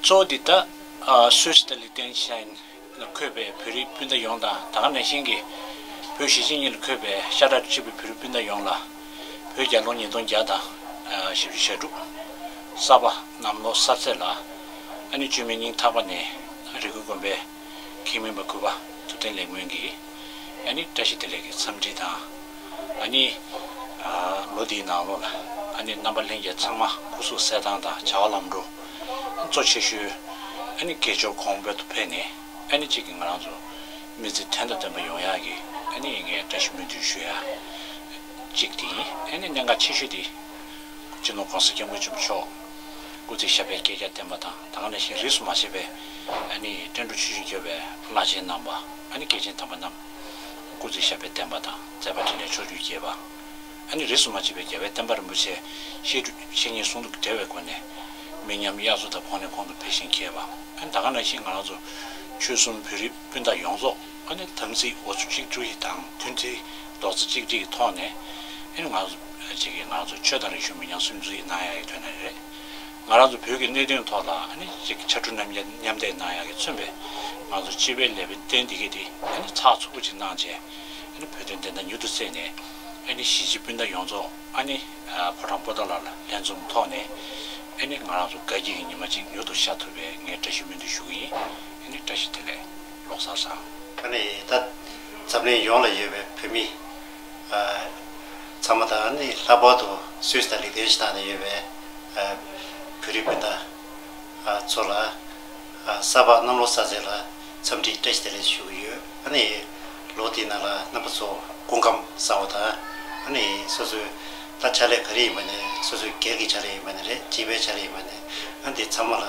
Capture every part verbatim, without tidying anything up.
གཙོ་བོ་འདི་ད་སུད་སི་དང་ལིག་ཏེན་ཤི་ཊེན་ལ་འཁོད་པའི་བོད་རིགས་སྤུན་ཟླ་ཡོངས་དང་། ད་ག་ནང་བཞིན་གྱི་བོད་གཞིས་བྱེས་གཉིས་ལ་འཁོད་པའི་ཤ་ཁྲག་གཅིག་པའི་བོད་རིགས་སྤུན་ཟླ་ཡོངས་ལ། བོད་རྒྱལ་ལོ་ཉིས་སྟོང་བརྒྱ་དང་བཞི་བཅུ་ཞེ་དྲུག་ས་པ་གནམ་ལོ་གསར་ཚེས་ལ། ཨ་ནི་བཅོས་མིན་སྙིང་ཐག་པ་ནས་རི་ཁུལ་དགོན་པའི་ཁེངས་མེད་པ་གུས་པ་ཐུབ་བསྟན་ལེགས་སྨོན་གྱིས་ཨ་ནི་བཀྲ་ཤིས་བདེ་ལེགས་ཀྱི་འཚམས་འདྲི་དང་། ཨ་ནི་ལོ་འདིའི་ནང་ལོགས་ལ་ཨ་ནི་རྣམ་པ་ལྷན་རྒྱས་ཚང་མ་སྐུ་གཟུགས་གསལ་ཐང་དང་བྱ་བ་ལམ་འགྲོ་གཙོ་ཆེ་ཤོས་ཨ་ནི་དགེ་སྦྱོར་གོང་འཕེལ་དུ་ཕེབས་ནས། ཨ་ནི་གཅིག་གིས་ང་རང་ཚོ་མི་ཚེ་དོན་དང་ལྡན་པ་ཡོང་ཡག་གི་ཨ་ནི་ངས་བཀྲ་ཤིས་སྨོན་འདུན་ཞུ་ཡ་གཅིག་དེ་ཡིན། ཨ་ནི་གནད་འགག་ཆེ་ཤོས་དེ་སྤྱི་ནོར་༸གོང་ས་༸སྐྱབས་མགོན་ཆེན་པོ་མཆོག་སྐུ་ཚེ་ཞབས་པད་བསྐལ་བརྒྱར་བརྟན་པ་དང་། ད་ག་ནང་བཞིན་རིས་སུ་མ་ཆད་པའི་ཨ་ནི་བསྟན་འགྲོ་ཆོས་བཞིན་སྐྱོང་བའི་བླ་ཆེན་རྣམ་པ། ཨ་ནི་སྐྱེས་ཆེན་དམ་པ་རྣམས་སྐུ་ཚེ་ཞབས་པད་བརྟན་པ་དང་། མཛད་པ་འཕྲིན་ལས་ཕྱོགས་བཅུར་རྒྱས་པ། ཨ་ནི་རིས་སུ་མ་ཆད་པའི་རྒྱལ་བའི་བསྟན་པ་རིན་པོ་ཆེ་བཤད་སྒྲུབ་འཆད་ཉན་ཟུང་དུ་འབྲེལ་བའི་སྒོ་ནས་མི་ཉམས་དབྱར་མཚོ་ལྟར་གོང་ནས་གོང་དུ་འཕེལ་ཞིང་རྒྱས་པ། ཨ་ནི་ད་ག་ནང་བཞིན་ང་རང་ཚོ་ཆོལ་གསུམ་བོད་རིགས་སྤུན་ཟླ་ཡོངས་རྫོགས་ཨ་ནི་དམ་ཚིག་འོ་ཚོད་གཅིག་སྒྲིལ་དང་མཐུན་སྒྲིལ་རྡོག་རྩ་གཅིག་སྒྲིལ་གྱི་ཐོག་ནས། ཨ་ནི་ང་ཚོ་ཅིག་གིས་ང་ཚོ་ཆོས་དང་རིག་གཞུང་མི་ཉམས་སྲུང་བརྩི་གནང་ཡག་གི་དོན་ནས་རེད། ང་རང་ཚོ་བོད་ཀྱི་གནད་དོན་ཐོག་ལ་ཨ་ནི་ཅིག་ཕྱར་གྲུ་མཉམ་མཉམ་འདེགས་གནང་ཡག་གིས་མཚོན་པའི་ང་ཚོ་སྤྱི་པའི་ལས་དཔོན་བསྟེན་འདི་གས་དེ་ཨ་ནི་ཚགས་ཚུད་པོ་ཅིག་གནང་བྱས། ཨ་ནི་བོད་དོན་བདེན་མཐའ་མྱུར་དུ་གསལ་ནས། ཨ་ནི་གཞིས་བྱེས་སྤུན་ཟླ་ཡོངས་རྫོགས་ཨ་ནི་ཕོ་བྲང་པོ་ཏཱ་ལ་ལ་ལྷན་འཛོམས་ཐོག་ནས། ཨ་ནི་ང་རང་ཚོ་དགའ་སྐྱིད་ཀྱི་ཉི་མ་ཅིག་མྱུར་དུ་ཤར་ཐུབ་པའི་ངས་བཀྲ་ཤིས་སྨོན་འདུན་ཞུ་གི་ཡིན། ཨ་ནི་བཀྲ་ཤིས་བདེ་ལེགས། ལོ་གསར་བཟང་། ཨ་ནི་ད་འཛམ་གླིང་ཡོངས་ལ་ཡོད་པའི་བོད་མི་ཚང་མ་དང་། ཨ་ནི་ལྷག་པར་དུ་སུད་སི་དང་ལིག་ཏེན་ཤི་ཊེན་ནང་ཡོད་པའི་བོད་རིགས་སྤུན་ཟླ་ཚོ་ལ་ས་པ་གནམ་ལོ་གསར་ཚེས་ལ་འཚམས་འདྲི་བཀྲ་ཤིས་བདེ་ལེགས་ཞུ་གི་ཡོད། ཨ་ནི་ལོ་འདིའི་ནང་ལ་རྣམ་པ་ཚོ་སྐུ་ཁམས་བཟང་བ་དང་། ཨ་ནི་སོ་སོའི་ད་ཕྱག་ལས་ག་རེ་ཡིན་པ་ནས། སོ་སོའི་སྒེར་གྱི་ཕྱག་ལས་ཡིན་པ་ནས་རེད། སྤྱི་པའི་ཕྱག་ལས་ཡིན་པ་ནས། ཨ་འདི་ཚང་མ་ལ་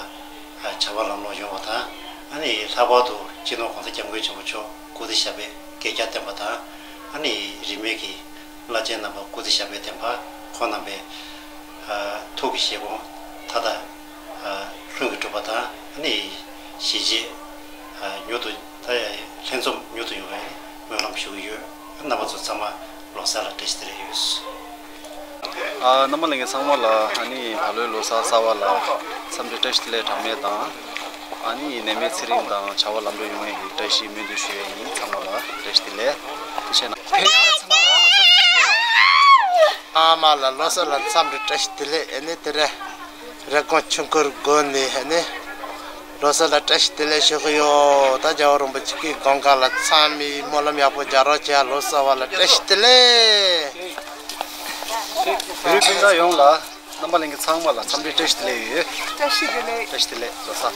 བྱ་བ་ལམ་ལྷོང་ཡོང་བ་དང་། ཨ་ནི་ལྷག་པར་དུ་སྤྱི་ནོར་༸གོང་ས་༸སྐྱབས་མགོན་ཆེན་པོ་མཆོག་སྐུ་ཚེ་ཞབས་པད་བསྐལ་བརྒྱར་བརྟན་པ་དང་། ཨ་ནི་རིས་མེད་ཀྱི་བླ་ཆེན་རྣམ་པ་སྐུ་ཚེ་ཞབས་པད་བརྟན་པ། ཁོང་རྣམ་པའི་ཐུགས་ཀྱི་བཞེད་དགོངས་མཐའ་དག་ལྷུན་གྱིས་གྲུབ་པ་དང་། ཨ་ནི་གཞིས་བྱེས་མྱུར་དུ་ད་ལྷན་འཛོམས་མྱུར་དུ་ཡོང་བའི་སྨོན་ལམ་ཞུ་གི་ཡོད། རྣམ་པ་ཚོ་ཚང་མ་ལོ་གསར་ལ་བཀྲ་ཤིས་བདེ་ལེགས་ཡོད། ཨ་རྣམ་པ་ལྷན་རྒྱས་ཚང་མ་ལ་ཨ་ནི་ད་ལོའི་ལོ་གསར་གསར་པ་ལ་འཚམས་འདྲི་བཀྲ་ཤིས་བདེ་ལེགས་གྲངས་མེད་དང་། ཨ་ནི་ནད་མེད་ཚེ་རིང་དང་བྱ་བ་ལམ་འགྲོ་ཡོང་ཡས་ཀྱི་བཀྲ་ཤིས་སྨོན་འདུན་ཞུ་ཡས་ཡིན། ཚང་མ་ལ་བཀྲ་ཤིས་བདེ་ལེགས། ཐུགས་རྗེ་ཆེ་གནང་། ཕ་ཡུལ་ཚང་མ་ལ་ལོ་གསར་བཀྲ་ཤིས་བདེ་ལེགས། ཚང་མ་ལ་ལོ་གསར་ལ་འཚམས་འདྲི་བཀྲ་ཤིས་བདེ་ལེགས། ཨ་ནི་དེ་རིང་རེབ་གོང་ཆོས་འཁོར་དགོན་ནས་ཨ་ནི་ལོ་གསར་ལ་བཀྲ་ཤིས་བདེ་ལེགས་ཞུ་གི་ཡོད། ད་རྒྱལ་བ་རིན་པོ་ཆེ་གི་དགོངས་ཀ་ལ་ཚང་མས་སྨོན་ལམ་ཡག་པོ་རྒྱག་རོགས་བྱས། ལོ་གསར་པ་ལ་བཀྲ་ཤིས་བདེ་ལེགས། བོད་རིགས་སྤུན་ཟླ་ཡོངས་ལ། རྣམ་པ་ལྷན་རྒྱས་ཚང་མ་ལ་འཚམས་འདྲི་བཀྲ་ཤིས་བདེ་ལེགས་ཡོད། བཀྲ་ཤིས་བདེ་ལེགས། བཀྲ་ཤིས་བདེ་ལེགས། ལོ་གསར།